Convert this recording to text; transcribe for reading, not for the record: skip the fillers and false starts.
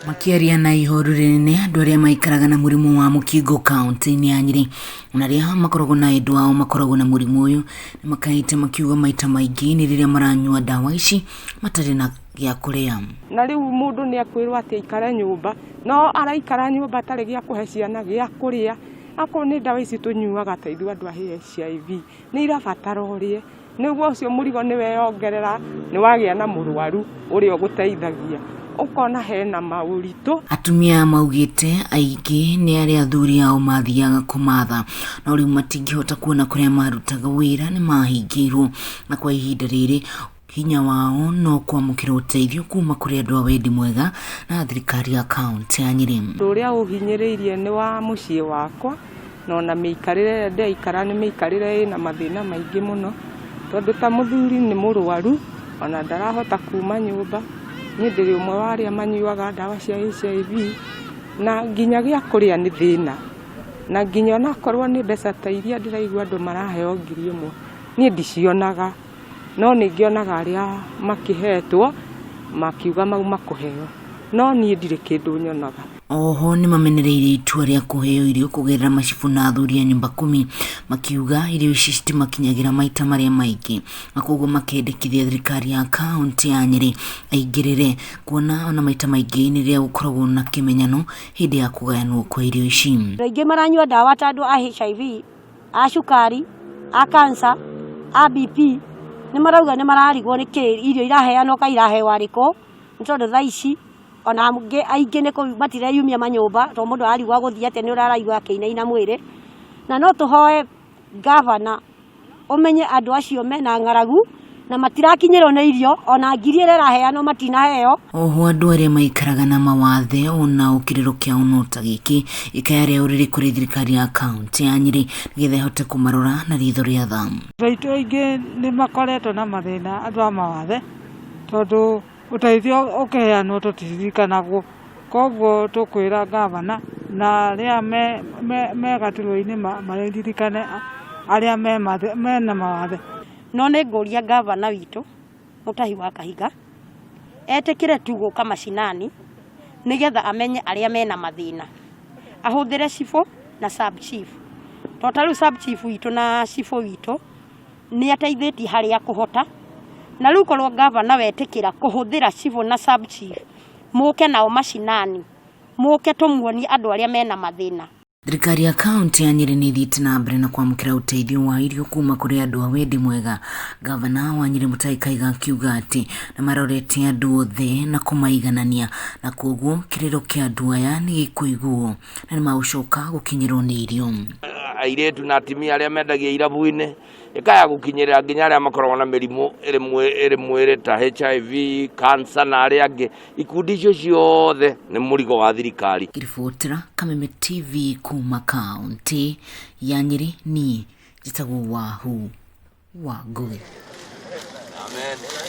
Makĩaria na ihoru rĩnene andũ arĩa maikaraga na mũrimũ wa mũkingo kaunti-inĩ ya Nyĩrĩ ona arĩa makoragwo na endwa ao makoragwo na mũrimũ ũyũ nĩ makaĩte makiuga maita maingĩ nĩ rĩrĩa maranyua ndawa ici matarĩ na gĩa kũrĩa. Na rĩu mũndũ nĩ ekwĩrwo atĩ aikare nyũmba, no araikara nyũmba atarĩ gĩa kũhe ciana gĩa kũrĩa. Akorwo nĩ ndawa ici tũnyuaga ta ithuĩ andũ a HIV, nĩ irabatara ũrĩe. Nĩguo ũcio mũrigo nĩ weyongerera, nĩ wagĩa na mũrwaru ũrĩa ũgũteithagia. Ũkona hena maũritũ. Atumia maugĩte aingĩ nĩ arĩa athuri ao mathiaga kũmatha no rĩu matingĩhota kuona kũrĩa marutaga wĩra nĩ mahingĩirwo na kwa ihinda rĩrĩ hinya wao no kwamũkĩra ũteithio kuma kũrĩ andũ a wendi mwega na thirikari ya kaunti ya Nyĩrĩ. Ũndũ ũrĩa ũhinyĩrĩirie nĩ wa mũciĩ wakwa, na ona mĩikarĩre ĩrĩa ndĩraikara nĩ mĩikarĩre ĩna mathĩna maingĩ mũno, tondũ ta mũthuri nĩ mũrwaru, ona ndarahota kuma nyũmba, niĩ ndĩrĩ ũmwe wa arĩa manyuaga ndawa cia HIV, na nginya gĩa kũrĩa nĩ thĩna, na nginya onakorwo nĩ mbeca ta iria ndĩraigua andũ maraheo 1000, niĩ ndicionaga. No nĩ ngĩonaga arĩa makĩhetwo makiuga mauma kũheo, no niĩ ndirĩ kĩndũ nyonaga. Oho nĩ mamenereirie itua rĩa kũheo irio kũgerera macibũ na athuri a nyũmba kumi, makiuga irio ici citimakinyagĩra maita marĩa maingĩ na koguo makendekithia thirikari ya kaunti ya Nyĩrĩ ĩingĩrĩre kuona ona maita maingĩ nĩ rĩrĩa gũkoragwo na kĩmenyano hĩndĩ ya kũgayanwo kwa irio ici. Andũ aingĩ maranyua ndawa ta andũ a HIV, a cukari, a cancer, a BP, nĩ marauga nĩ mararigwo nĩ kĩ irio iraheanwo ka iraheo arĩkũ, nĩ tondũ thaa ici ona angĩ aingĩ nĩ matireyumia manyũmba tondũ mũndũ ararigwo agũthiĩ atĩa nĩ ũrĩa araigua akĩinaina mwĩrĩ. Na no tũhoe ngavana ũmenye andũ acio mena ng'aragu na matirakinyĩrwo nĩ irio ona ngiri ĩrĩa ĩraheanwo matinaheo. Oho andũ arĩa maikaraga na mawathe onao kĩrĩro kĩao no ta gĩkĩ, ikaya rĩao rĩrĩ kũrĩ thirikari ya kaunti ya Nyĩrĩ nĩgetha ĩhote kũmarora na ritho rĩa tha. Andũ aitũ aingĩ nĩ makoretwo na mathĩna andũ a mawathe, tondũ ũteithio ũkĩheanwo tũtiririkanagwo, koguo tũkwĩra ngavana na arĩa me gaturwa-inĩ maririkane arĩa mena mawathe. No nĩ ngũria ngavana witũ Mutahi wa Kahiga etĩkĩre tu gũka macinani nĩgetha amenye arĩa mena mathĩna, ahũthĩre cibũ na sub chief, tondũ ta rĩu sub chief witũ na cibũ witũ nĩ ateithĩtie harĩa akũhota, na rĩu korwo ngavana wetĩkĩra kũhũthĩra cibũ na sub chief mũke nao macinani, mũke tũmuonie andũ arĩa mena mathĩna. Thirikari ya kaunti ya Nyĩrĩ nĩ ĩthiĩte na mbere na kwamũkĩra ũteithio wa irio kuma kũrĩ andũ a wendi mwega. Gavana wa Nyĩrĩ Mutahi Kahiga akiuga atĩ nĩ marorete andũ othe na kũmaiganania na kwoguo kĩrĩro kĩa andũ aya nĩ gĩkũiguo na nĩ magũcoka gũkinyĩrwo nĩ irio. Airĩtu na atumia arĩa mendagia irabu-inĩ ĩkaya gũkinyĩrĩra nginya arĩa makoragwo na mĩrimũ ĩrĩ mwĩrĩ ta HIV, cancer na arĩa angĩ. Ikundi icio ciothe nĩ mũrigo wa thirikari. Ngĩribotera Kameme TV kuma kaunti ya Nyĩrĩ, niĩ njĩtagwo Wahu wa Ngũgĩ. Amen.